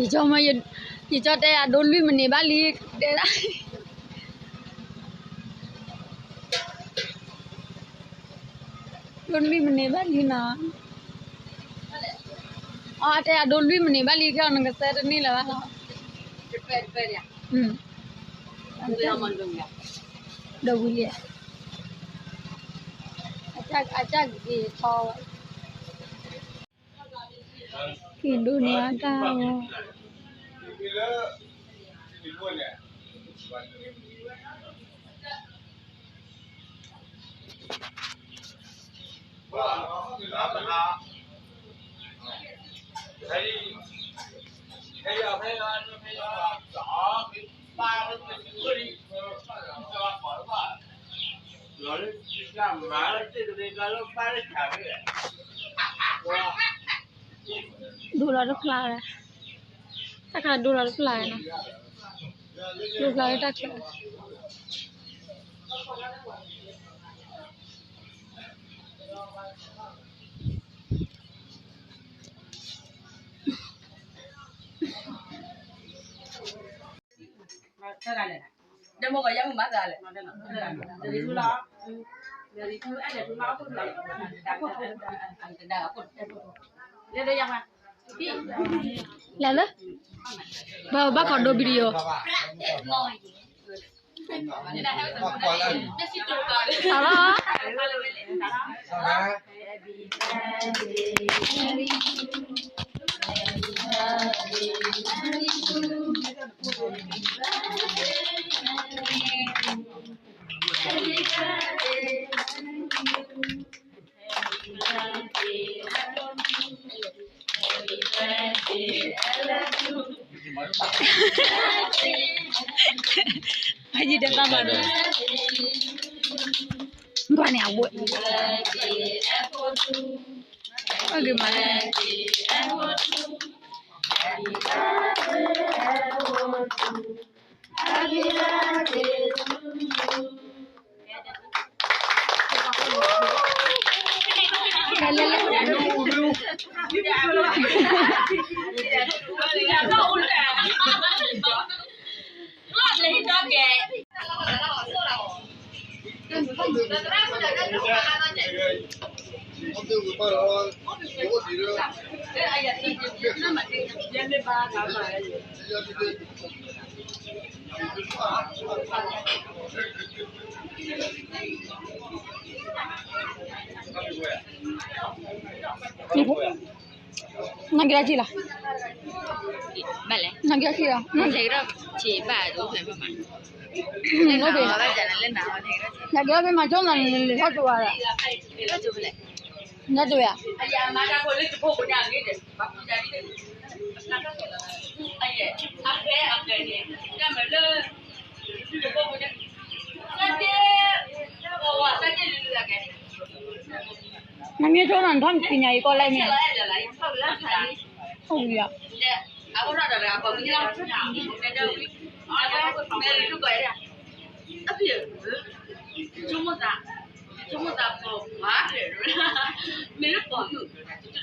ယကၠီမ့ၢ်, ယကၠီတဲအဒိလွံၢ်မံးနံးဘၣ်လံ, တဲဒၣ် ဒိလွံၢ်မံးနံးဘၣ်လံနီၤ, အတဲအဒိလွံၢ်မံးနံးဘၣ်လံ ကဲနကစဲတန့ၢ်လၢၤဘၣ်လီၤ, ဒီးဝံၤလံ, အစၢ်က့ၤထီၣ်ဝဲ က့ၤဒိးန့ၢ်အတၢ်ဂီၤ ဒိလီၤတဖျါဝဲ, တၢ်ခါဒိလီၤတဖျါဝဲနီၤ, ဒိဖျါဝဲတၢ်ချၢ လဲၤလၢ, ဘၣ်ဘၣ်ခီဒိ video သးလီၤ. Aji deh bama deh. Mbane awe. Oke, mana? နက့ၤထီၣ်ထံၣ်လီၤ, ဘၣ်လဲၣ်, နက့ၤထီၣ်ထံၣ်လီၤ, နက့ၤထီၣ်ထံၣ်ဘၣ်ဒိဖဲမး, နက့ၤထီၣ်ဖဲမး ကၠိနၤန့ၣ် လဲၤထီၣ်က့ၤဝဲဒၣ်, နက့ၤထီၣ်ဖဲမး နက့ၤထီၣ်က့ၤဝဲဒၣ်, နမ့ၢ်ဆိနီၤ နထီၣ်ပညာရေးကောလိပ်မ့ၢ်, ဟုတ်ပြီ, အဖံ, ဆိကမိၣ်သး, ဆိကမိၣ်သးပိာ်ခွါ, မ့ၢ်လၢပိာ်မုၣ်, လၢက့ၤဂၤ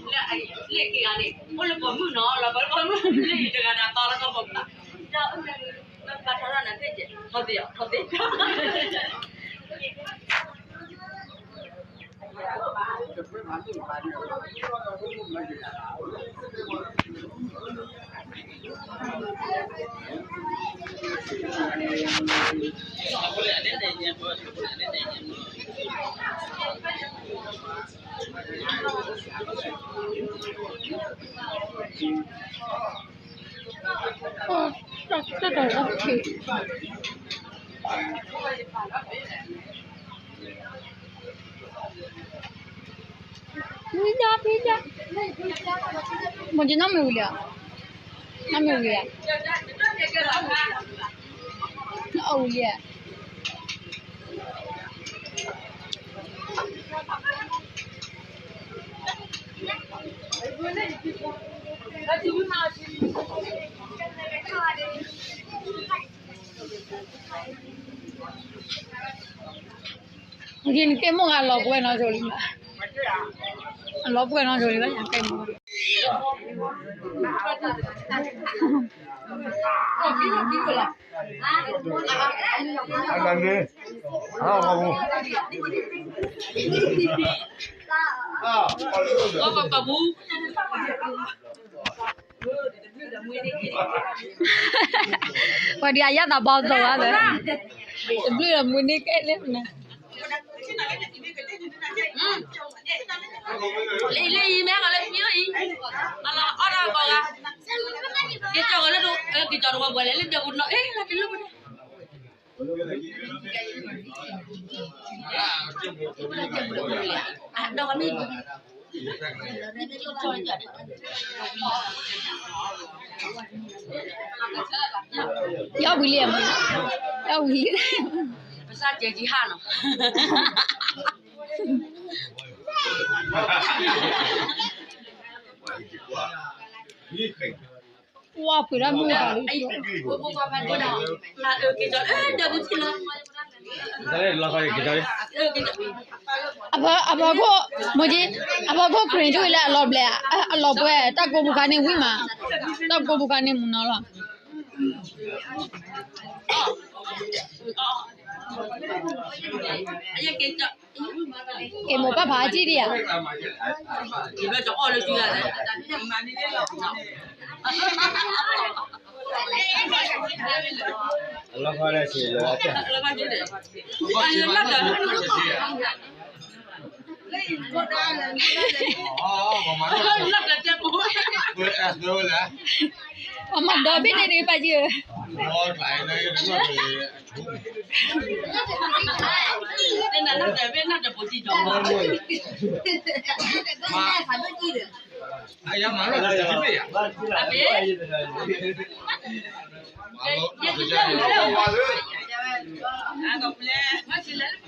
န့ၣ် အိၣ်လၢပိာ်မုၣ်နီၤ, လီၤပှၤလၢပိာ်မုၣ် လၢယတဂၤဒီးတီလၢကီၢ်ပိာ်ခွါ, ဒီး ဘၣ်ထီၣ်ထီၣ်နၤသ့ၣ်ကဲ, ထီၣ်သ့ၣ်အီၤ ထီၣ်သ့ၣ် မ့ၢ်က့ၤနီၢ်မ့ၢ်ဝံၤလံ, နီၢ်မ့ၢ်ဝံၤဧါ, အဝံၤလံဧါ. ယက့ၤမိၢ်ဂၤလီၤပှဲၤနီၢ်ဆိလံ, အလီၤပှဲၤနီၢ်ဆိလံဘၣ် ယက့ၤမိၢ် ပှၤဒ်အယၣ်သးဘီသိးဘၣ်လၢ, တဘျုးဒီးမွေးန့ၢ်ကဲလဲၣ်နၤ, လၢအံၤလၢအံၤ မ့ၢ်ဟဲဃီၤလၢဖံအံၤ, အလီၤအီၣ်တၢ်ကီၤဂၤ, က့ၤကီၤဂီၤလၢ, က့ၤကီၤတဝီပှဲၤလဲၣ် လၢဒဲပူၤနီၤ အ့ၣ် လၢတလၢပူၤန့ၣ် ယဝံၤလံ, ယဝံၤလံ, ပစၢ်ကဲကံဟၣ်နီၤ, ဝါဖှံးဒၣ်မုၢ်ဂၤလံ, အဖီခိၣ်, မိၢ်က့, အဖီခိၣ်ခရံာ်ဒိၣ်လၢအလီၤဘျဲး, အလီၤပှဲၤ တၢ်ကိးပူၤခါန့ၣ်ဝံၤမး, တၢ်ကိးပူၤခါန့ၣ်မုၢ်နီၤလီၤ. က့ၤမိၢ်ပၢ်ဖးအထံၣ်ဒံးဧါ. ပှၤမၤဒီဘ့ၣ်န့ၣ်ဒံး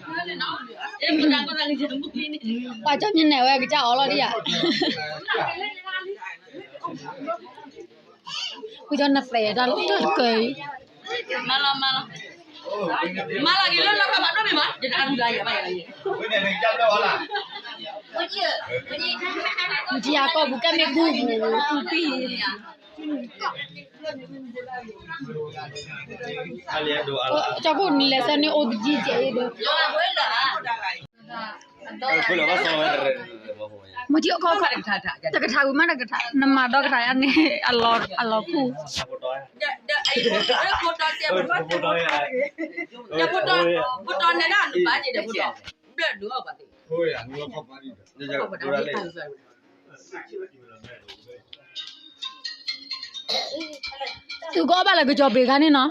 ပာ်ယဲၢ် ပှၤကၠီမ့ၢ်နဲၣ်ဝဲကစၢ်အီၤလီၤဒံးဧါ. ဝံၤဒီးနသဲးတၢ်လီၢ်တၢ်တကၢအံၤ, မၤလီၤ, မၤလီၤ, မၤလီၤက့ၤလၢလီၤကမၤဒိၣ်မ့ၢ်မး, ယတအါဒူဒၣ်ယၤဘၣ်ယၤ, မ့ၢ်ထံယၤကီၢ်ပူၤကဲမ့ၢ်ကူပူၤ, ကူပံၢ်, ကၠီကိၣ်နလဲၤဆၢန့ၢ်အိၣ်တကံၢ်ကဲအံၤဒီး မိၢ်ကၠံအိၣ်ခီၣ်ခါ, တကထါဝံၤမးတကထါ, နမၤဒီကထါယါန့ၣ် အလီၤခူၣ်. သုကအီၣ်ဘၣ်လၢကစီၤပ့ၤခါန့ၣ်နီၤ.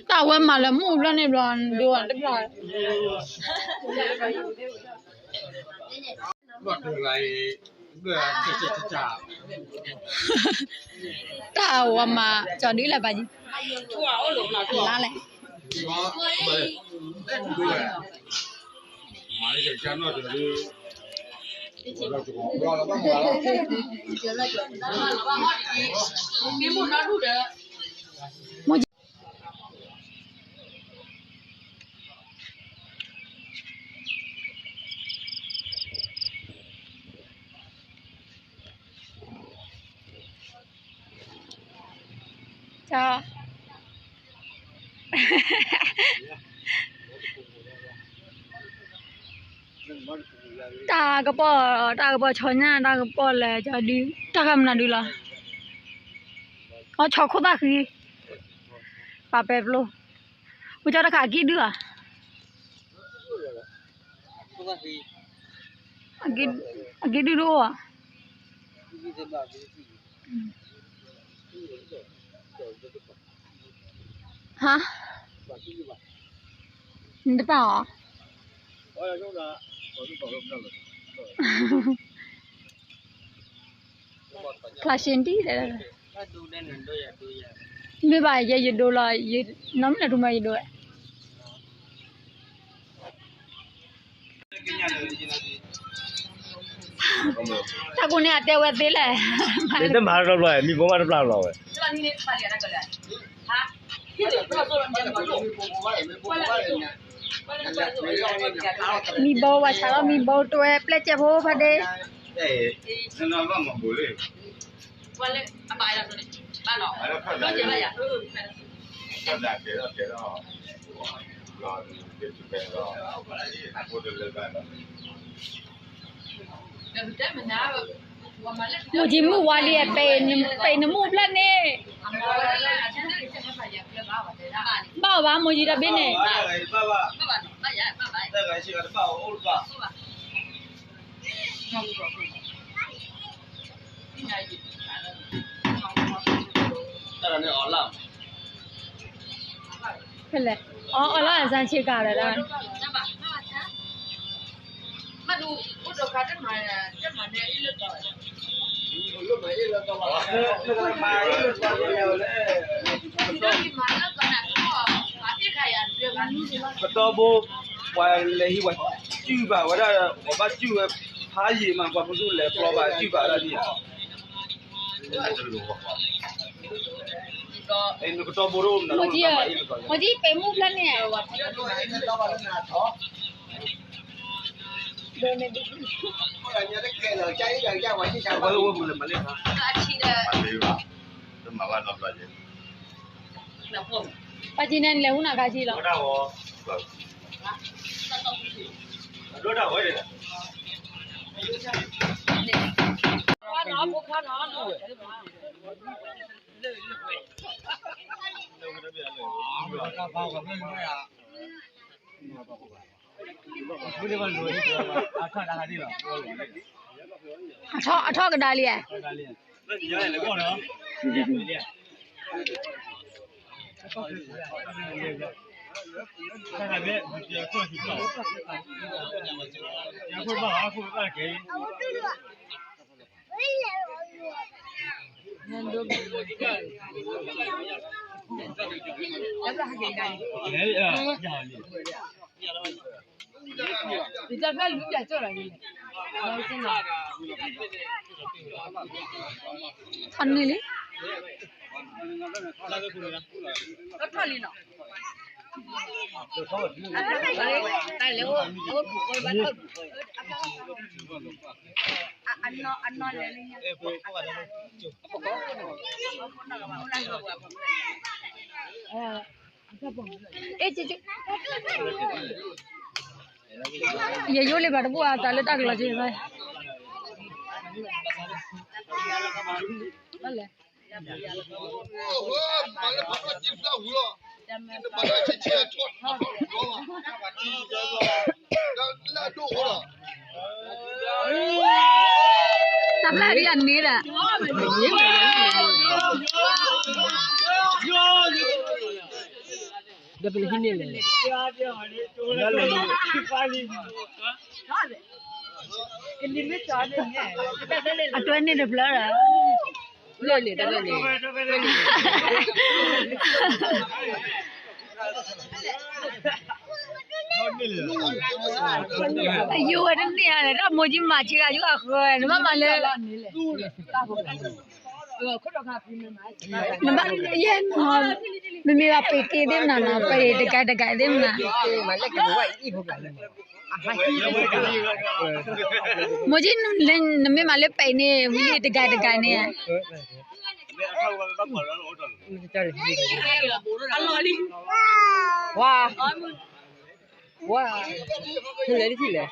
တၢ်ဝဲမၤလၢမူဘျီန့ၣ်ဘျီ ဒိတဖျၢၣ် တၢ်ဝဲမၤကၠီဒုလၢပာ်ကံ လါလဲၣ် တၢ်ကပီၢ် တၢ်ကပီၢ်ဆီညၣ် တၢ်ကပီၢ်လဲၤကၠီဒု တၢ်ကမနုၤဒုလီၤ အီဆီခိၣ်သၣ်ဃံ ပာ်ပဲာ်ပျိ ဝံၤကၠီတခါအကံၢ်ဒုဧါ အကံၢ်ဒုတအိၣ်ဧါ ဟါ နတပာ်အီၤ ဖျါရှင်တံၢ် မ့ၢ်ဘၣ်ယဲ ယဒိလီၤ နီၢ်မ့ၢ်လၢထူမးယဒိဝဲ တၢ်ကိးန့ၢ်အတဲဝဲသ့လဲၣ် မ့ၢ်တမၤတဘျီ မံဘိမးတပျၢ်လီၤဝဲ မံဘိဝဲဆါလီၤ မံဘိတဝဲပျဲၢ်ကဲဖိဖးဒ့ မိၢ်ကၠံမုၢ်ဝါလံ ပ့ၤနမုၢ်ဖျၢၣ်န့ၣ် ဘၣ်အီၤဘၣ် မိၢ်ကၠံတဘ့ၣ်န့ၣ် ဖဲလဲၣ် အီၣ်အီၣ်လီၤ အစၢ်ဆ့ကၤလၢာ်လီၤ ကတီဘိ ပှၤလဲၤဟံးဝဲစုၣ်ဘၣ်ဝဲဒၣ် ပှၤဘၣ်စုၣ်ဝဲဖးယံာ်မး ပှၤဖိသူလဲၤဖျီဘၣ်စုၣ်ဘၣ်ဒၣ်န့ၣ် နကတီဘိရိ မိၢ်ကၠံ မိၢ်ကၠံ ပ့ၤမုၢ်ဖျၢၣ်န့ၣ် ပှၤကၠံန့ၣ် လဲၤဟူနၤခါဆံလီၤ. အထီၣ် အထီၣ်ကဒါလံဧါ. ထီၣ်န့ၢ်လံ. အဲ ယယိလံဘၣ်တဘူၣ်အသးလၢတၢ်ကလီၤက့ၤဘၣ်. တၢ်ဖျါဒ်အန့ၣ်ဒၣ် ဒီးပလၢဟံးန့ၢ်လဲၣ်လဲၣ်. အတွဲန့ၢ်တဖျၢၣ်ဒီး လၢန့ၣ်တၢ်လၢန့ၣ် အယိဝဲတန့ၢ်ဧါလဲၣ် တၢ်မိၢ်ကၠံမၤဆ့ကၤယိအဃၢၤ နဘၣ်မၤလၢ နဘၣ် ယဲ မ့မ့ၢ်ဘၣ်ပ့ၤက့ၤသ့ၣ်မနုၤနီၤ ပ့ၤတဂၤတဂၤသ့ၣ်မနုၤ မိၢ်ကၠံ နမ့ၢ်မၤလၢပံာ်န့ၣ် ဝံၤတဂၤတဂၤန့ၣ် ဝါ ဝါ လဲၤလံထံၣ်လဲၣ်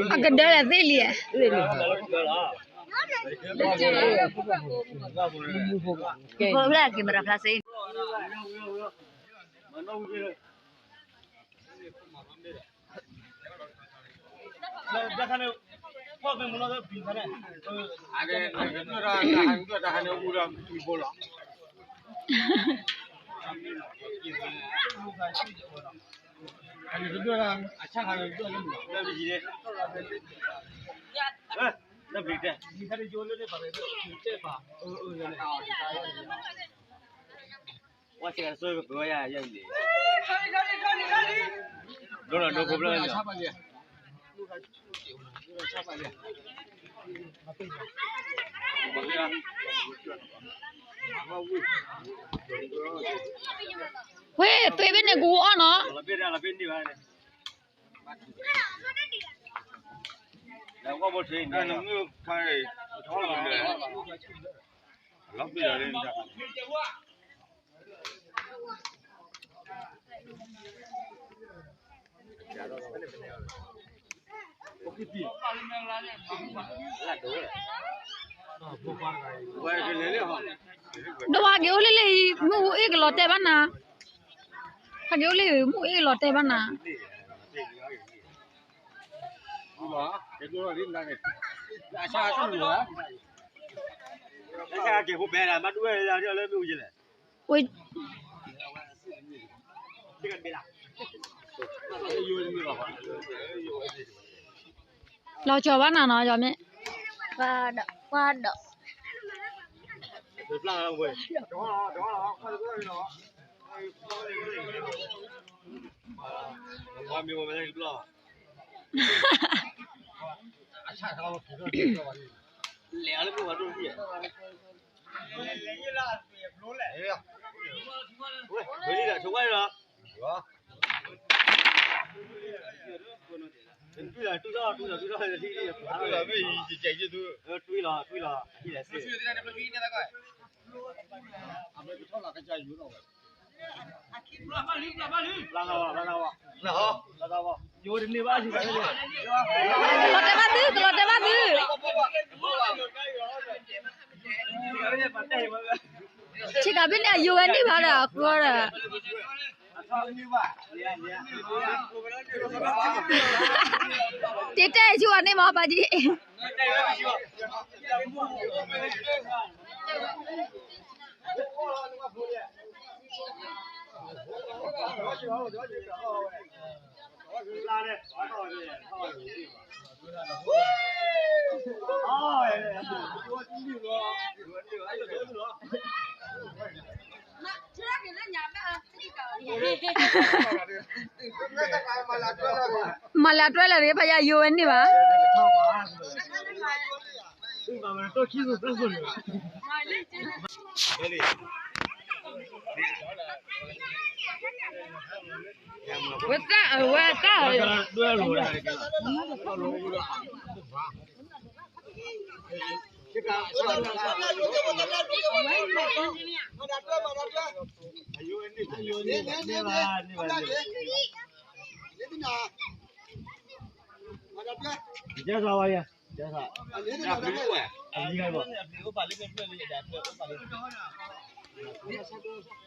အကဒၢလၢသ့ၣ်လံ ကဲ ဖျါက့ၤမရၤဖျါစ့ ဝါစကၤတစိကပၢၤဝဲယၤယဲၢ်န့ၣ် ဒိၣ်လီၤဒိၣ်ဖိဖျၢၣ်လီၤ ဝ့ၢ် သွ့ဘ့ၣ်န့ၣ် ကဝီၤအီၣ်နီၤ လီၤဘ့ၣ်လီၤလ့ၣ် ဒီးဟးက့ၤအိၣ်လၢလၢအံၤ မုၢ်အူအ့ၣ်ကလီၤတဲာ်ဘၣ်နၤ, ဟးက့ၤအိၣ်လၢအံၤ မုၢ်အူအ့ၣ်ကလီၤတဲာ်ဘၣ်နၤ. လီၤကၠီၤဘၣ်နၤနီၤ ယမ့ၢ် ပှၤဒီး ပှၤဒီး လဲၤအီၤလၢမုၢ်ဝါဒိၣ်တဘ့ၣ် ဝဲလံဒီး ဆိဝဲလီၤ တွံၢ်လီၤ တွံၢ်လီၤ တွံၢ်လီၤ တွံၢ်လီၤ တွံၢ်လီၤ ဟံၣ်လဲၣ်စ့ၢ် အမ့ၢ်ကထီၣ်လီၤကစၢ်ယူၤလီၤဝဲ ကလီၤတဲာ်ဘၣ်သု, ကလီၤတဲာ်ဘၣ်သု. ဆ့ကၤဘ့ၣ်န့ၣ် အယိဝဲန့ၢ်ဘၣ်ဒီး အဃုအီၤဒီး တ့တဲဆူအီၤန့ၢ်မး ပာ်ကံ. မၤလၢတွဲလၢာ်ရ့ ဖးယၢ်ယိဝဲန့ၢ်ဘၣ်. ဝဲသၣ်အဝဲသၣ်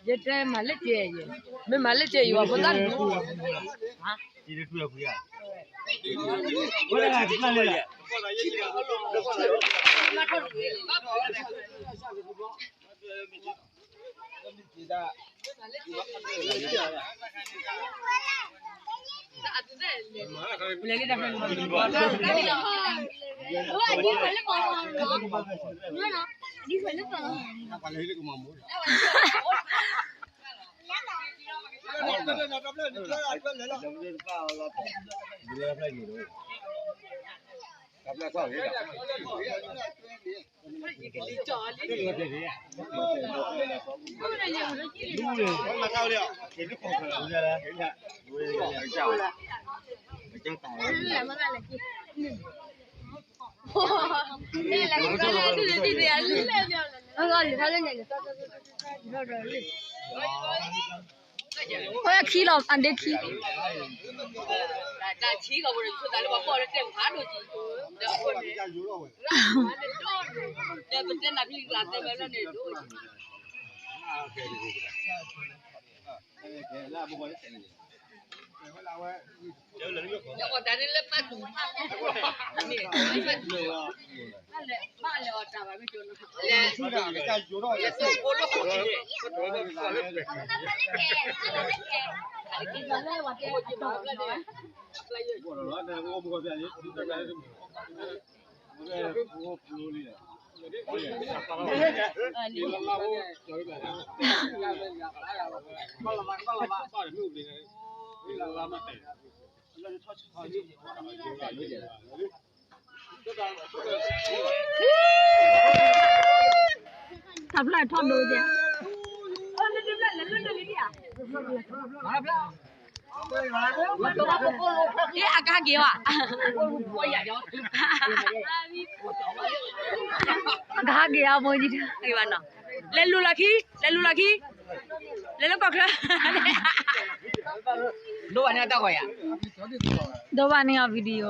ယတဲမၤလၢကဲယဲ, မ့ၢ်မၤလၢကဲယဲ ပှၤဖိသၣ်တဒူၣ်. အဝဲခံလီၤ အဒ့ခံ, တၢ်ဖျၢၣ်ထီၣ်ဒိကဲ, အကဟးက့ၤဝဲ, အကဟးက့ၤအမိၢ်, လဲၤလူၤလီၢ်ခံ, လဲၤလူၤလီၢ်ခံ, လဲၤလၢကီၢ်ချၢ, ဒိဘၣ်န့ၢ်တၢ်ဂီၤယၤ, ဒိဘၣ်န့ၢ်အီၤ video.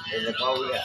တၢ်ကပီ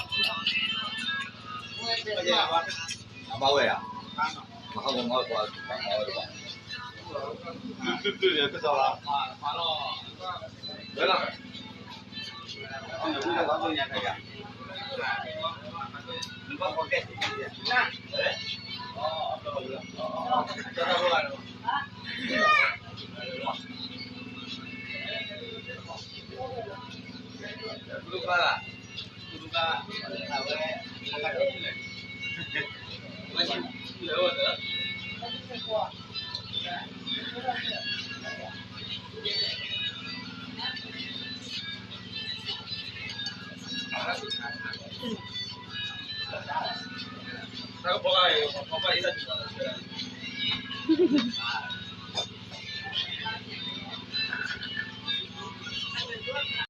ၤကါအံၤ ပီၤကါအံၤ